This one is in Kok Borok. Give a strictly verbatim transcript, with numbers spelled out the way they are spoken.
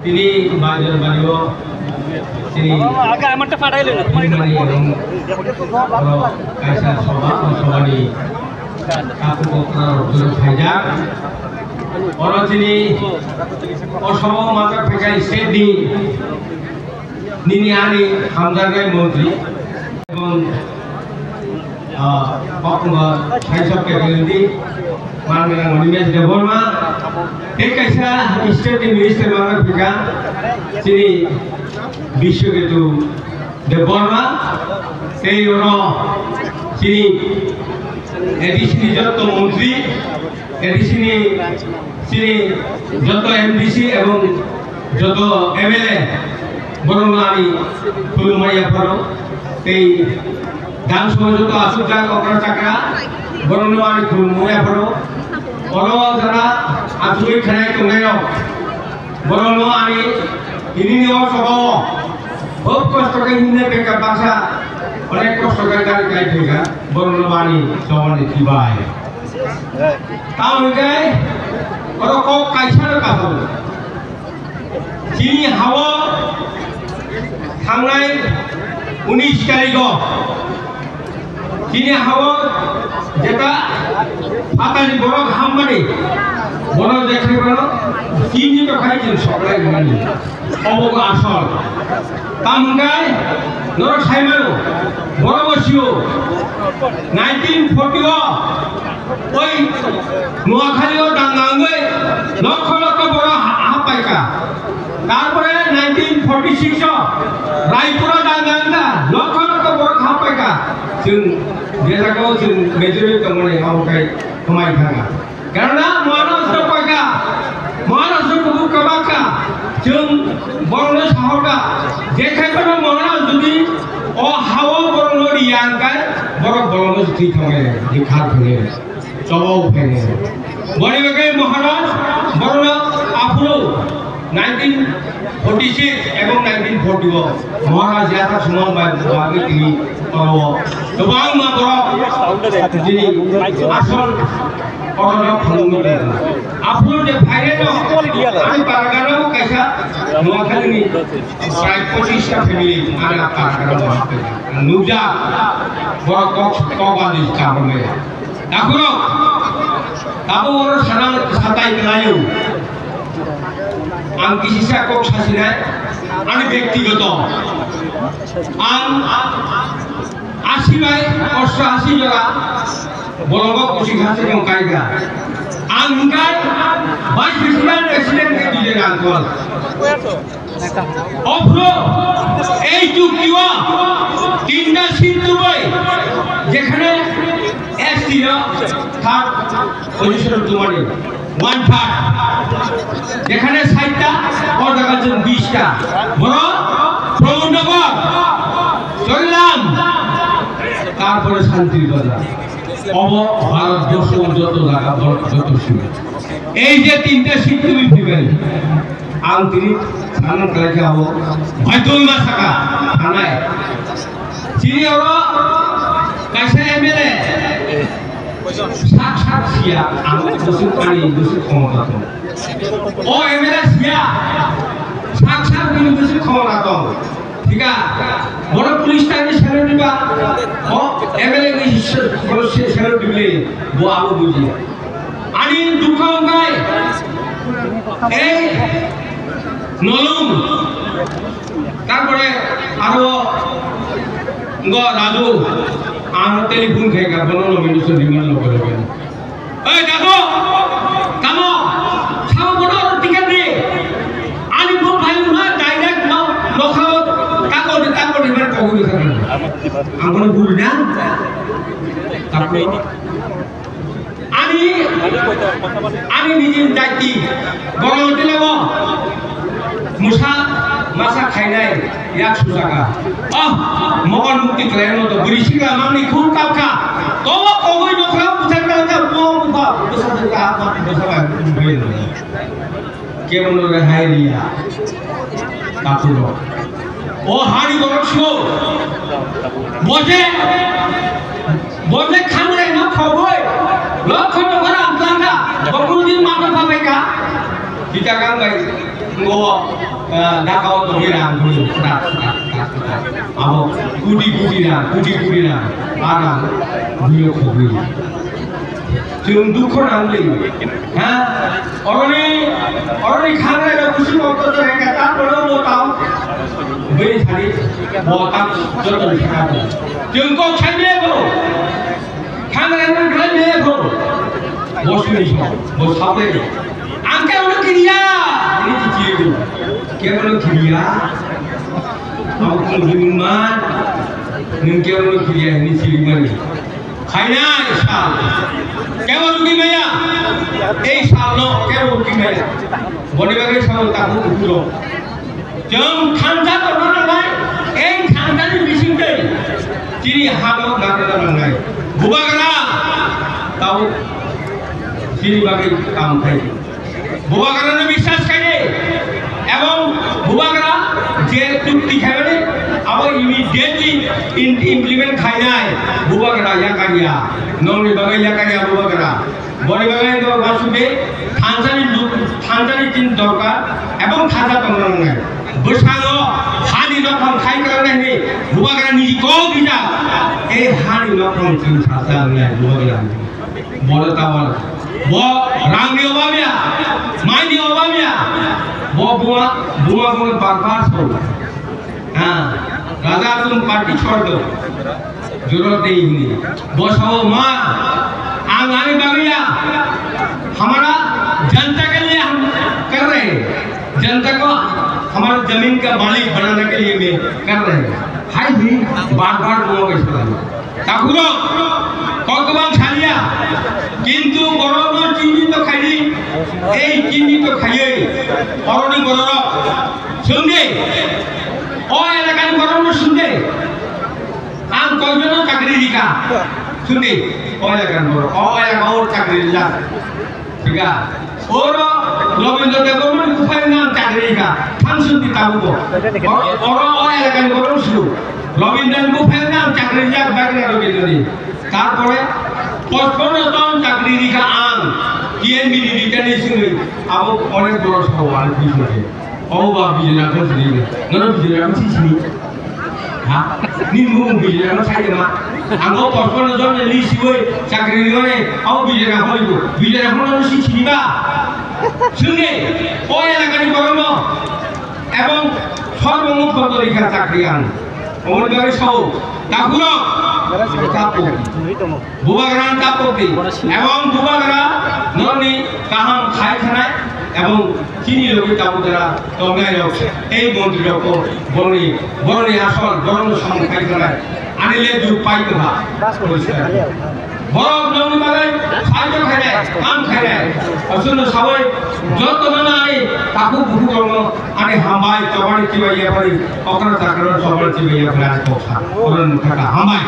Tini Bajar Bario, tini Aga, amar ta padai le na, tomar Tini Mani Erong, oro kaisa soba, o sobani kaku kokra rok juru khaijak. Oro tini o soba o majak phaikha state ni nini ani hamjaknai montri. Ebong Ah, Kokborok Sainsok Technology, Mangrang Animesh Debbarma, tei kaisa state ni minister mangrang phika, chini Biswaketu Debbarma, tei oro chini A D C ni jotto montri, A D C ni chini jotto M D C ebong jotto M L A, borokno ani khulumma yapharo, tei Dam song joto asuk jak okra chakra, borokno ani khulumwi aphano. Oro jara achugwi khanai tongnairok, borokno ani tinini o sobao. Khub kosto khe himne pekha baksa, onek kosto khe gari kai thwikha, borokno ani sobani thibai. Tamo hwnkhe oro kok kaisa no kasao. Chini hao thangnai unis tarigo chini hao jeta phatani borok hammani borok jekhai bono chini tokhai chini soklai mani. Obo bo asol. Tamungkai norok saimano borok bo sio nineteen forty o Oi Noakhali o danga wngwi lokho lokho borok ha-, hapaikha. Tarpore nineteen forty six o Raipur o danga wngkha, lokho lokho borok hapaikha. Chwng je jagao chwng majority tongmani abo khai khwmai thangkha. Karna Maharaj rok koikha, Maharaj rok kubuk kwbakha, chwng borokno sahorkha. Jekhai phano Maharaj jodi o hao borokno riya wngkha, borok borokno thwi thangmani, thwi khar thangmani. Chobao phainai. Boni bagwi Maharaj borokno aphuru nineteen forty six ebong nineteen forty o Maharaj yathar sumang bai bagwi tini oro kwbangma borok chini asol oro phunuknwi tongo. Aphuru je phainai no ani paragana bo kaisa Noakhali ni prai pochis ta family ani paragana bo nukjak borok kok kok bandi chamung. Dakurok, tabo oro sana satai kelayo. Ang kisisa kok sasinai, ani bektigoto. Ang asi bai osto asi jora bolongo kusi khasi kong kaiga. Ang hingkai vice president, president ke dije rangkol. Ophro ei chukti o tinta seat tubai, jekhane S T no third position tumani, one third, jekhane sait ta, o jaga chwng bish ta. Boro Pramod Nagar, Charilam, tarpore Shanti Bazar. Obo Bharat borso joto jaga, joto simi. Ei je tinta seat tumi phibai, ang tini sana khlai khe abo baidhoi ma saka thanai. Chini oro kaisa M L A sak sak sia, ang busuk ani busuk khomota tong. O M L A sia sak sak bini busuk khomota tong. Thika, bono police time ni salary ba, o M L A ni bono salary dibili, bo abo buji. Ani dukha wngkha, ei Nolung, tarpore aro ngo Raju, ang telephone khai ka, bono nomination demand lo kore kore. Ei, dago, tamo, samo bono oro ticket di. Ani bo bhai ma direct ma, nokha, tago di, tago di, ber kogu di kare. Ang bono bul na. Tago. Ani, ani nijin jati, borok tila bo, musa, masa khainai, yak sujaka. Oh, mogon mukti khlaino to, bwrwi sikla mangni khum kapkha. Kobo kogoi nokra, buthar kalka, bo, buba, busa, busa, busa, busa, busa, busa, Kebono rehai riya. Takhurok. O hari borok sio. Boje. Boje khamre no khoboi. Lokho no bara amplanga. Bokru din mata phabaika. Kita kang bai. Ngo, eh, Dhaka o tongwi rang bui, abo kudi kudi rang, kudi kudi rang, a rang bui o khogwi. Chwng dukho nang bui, ha? Oroni, oroni khanai rok kusi mokto to reka ta, bono bo tao. Bui thani, bo tao, joto ni kha bo. Chwng kok sai bui bo. Khanai rok khlai bui bo. Bo sini, bo sabai. Ang khe ulo kiriya, ini ciciri. Khe ulo kiriya. Ang khe ulo man. Nung khe ulo kiriya, ini ciciri mani. Khaina sal. Kebo rugi maya? Ei salno kebo rugi maya? Boni bagwi sabo tabu ukulo. Chwng thansa tongna nangnai, ei thansani bisingtwi chini hano narwkna nangnai. Bubagra tau chini bagwi kam khai. Bubagrano biswas khaidi, ebong Bubagra je chukti khaimani, abo immediately in-, implement khainai. Bubagra yakariya, nongni bagwi yakariya Bubagra. Boni bagwi no wasukde thansani luk, thansani tin dorkar, ebong thansa tongna nangnai. Bwskango hani nokhong khai kwrwngna hini Bubagra niji kok rijak. Ei hani nokhong tin thansa wngnai Bubagra. Bono tawar. Bo rangni obab ya, maini obab ya. Bo buma, buma buma barbar song. Ha, raja tum party chhor do. Juro de hini. Bo sao ma, ang ani bagwi ya. Hamara janta ke liye hum kar rahe hain. Janta ko hamara zameen ka malik banane ke liye main kar rahe hain. Hai hi, barbar buma bai song. Takhurok, kok kwbang saliya, kintu borokno chini to khaidi, ei chini to khaiwi, oroni bororok, sungdi, o elakani borokno sungdi, ang koijono chakri rika, sungdi, o elakani borok, o elaka o chakri rijak. Thika. Oro Robindra Debbarmani buphai wngna ang chakri rikha. Thangswk di tabukbo. Oro, oro o elakani borok slu. Robindrani buphai wngna ang chakri rijak bagwi Robindrani. Tarpore pochpanno jon chakri rikha ang. T N B ni rikani simi abo onek borok sao ang buphai. Obo ba Bijoy Rangkhol sini. Nono Bijoy Rangkhol si sini. Ha? Ni mung Bijoy Rangkhol sai ma. Ang o pochpanno jon ni list oi chakri rimani. Obo Bijoy Rangkhol ibu. Bijoy Rangkhol no si sini ba. Sini. O elakani borokno. Ebong sorbongo photo rikha chakri ang. Omoni bagwi sao. Takhurok. Tapu. Bubagra tapokdi, ebong Bubagra norokni kaham khai khanai, ebong chini logi tabuk jora tongnai rok, ei montri rok boroni, boroni asol, boroni samung khai khanai, ani le duk pai kha, poriskar. Borok nongni bagwi sahajyo khainai, kam khainai, aswkno sawi joto nana ani takhuk bukhuk rokno ani hambai, chobani chibai yapari, okra chakra chobani chibai yapari ani kok sa, oro nukha hambai.